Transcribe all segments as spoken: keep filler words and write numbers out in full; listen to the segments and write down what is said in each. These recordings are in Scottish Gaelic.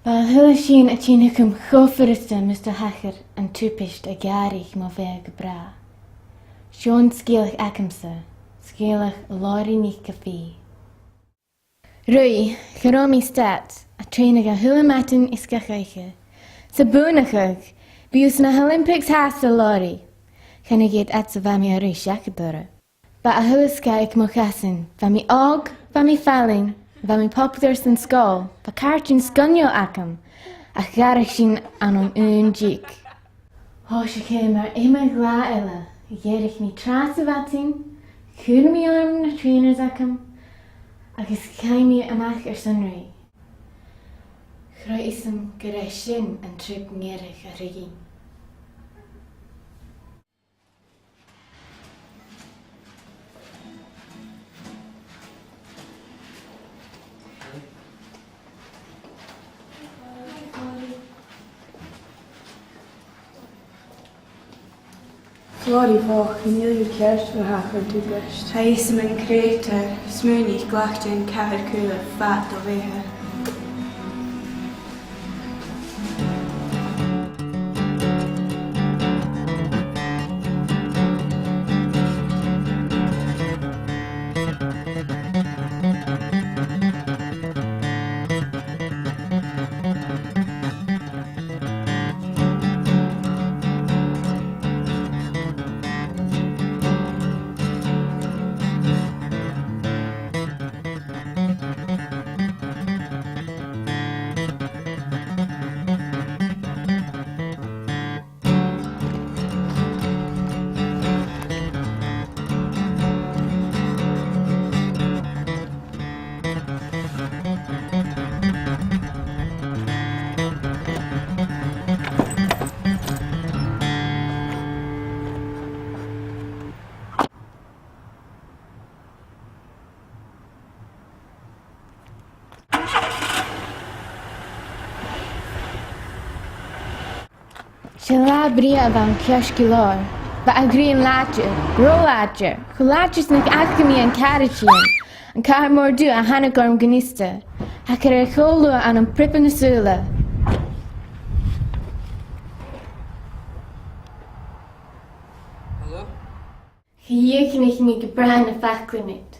Bha a h-uile sìon a' tighinn thugam cho furasta mus do thachair an tubaist a ghearradh mo bheatha gu bràth. Seo an sgeulachd agamsa, sgeulachd Lori NicPhì. Ruith, cha robh mi stad, a' trèanadh a h-uile madainn is gach oidhche. 'S a' buannachadh, bidh thusa anns na h-Olympics fhathast, Lori. Chan eil fhios agam dè bha mi a' ruith seachad orra. Bha a h-uile sgath aig mo chasan. Bha mi òg, bha mi fallain, bha mi popular san sgoil, bha càirdean sgoinneil agam, ach dh'fhairich sinn ann an aon diog. Thòisich e mar iomadh latha eile, dh'èirich mi tràth sa mhadainn, chuir mi orm na trainers agam, agus chaidh mi a-mach airson ruith. Chreid mi gur e sin an trip mu dheireadh a ruithinn. Florrie, a bhalaich, chan eil thu ceart, bha thu a' cur tubaist. Tha fhios agam an creutair, smaoinich, glac dhan cheathrar cùlaibh fad do bheatha. Seo latha brèagha a bh' ann, ceart gu leòr. Bha a' ghrian làidir, ro làidir, cho làidir 's nach fhaca mi an caraid fhèin, an cathair mòr dubh a thàinig orm gun fhiosta. Thachair e cho luath ann am priobadh na sùla. Hello? Dhìochuimhnich mi gu bràth na faclan ud.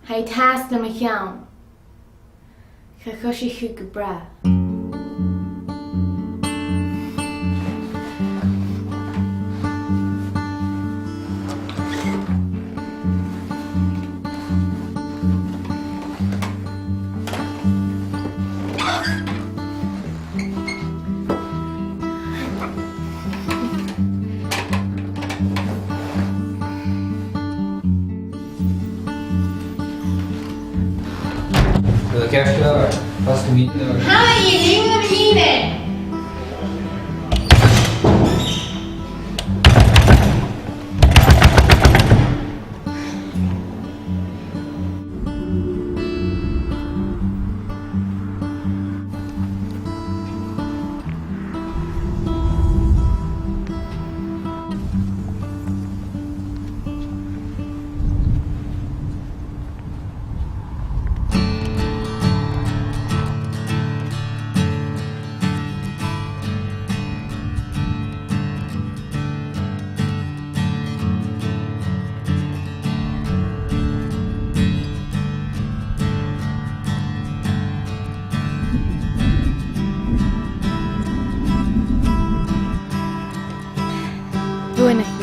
Tha iad fhathast nam cheann. Cha choisich thu gu bràth. Bheil e ceart gu leòr? Fosglaidh mi an doras. Tha e lìonmhor. Buain a'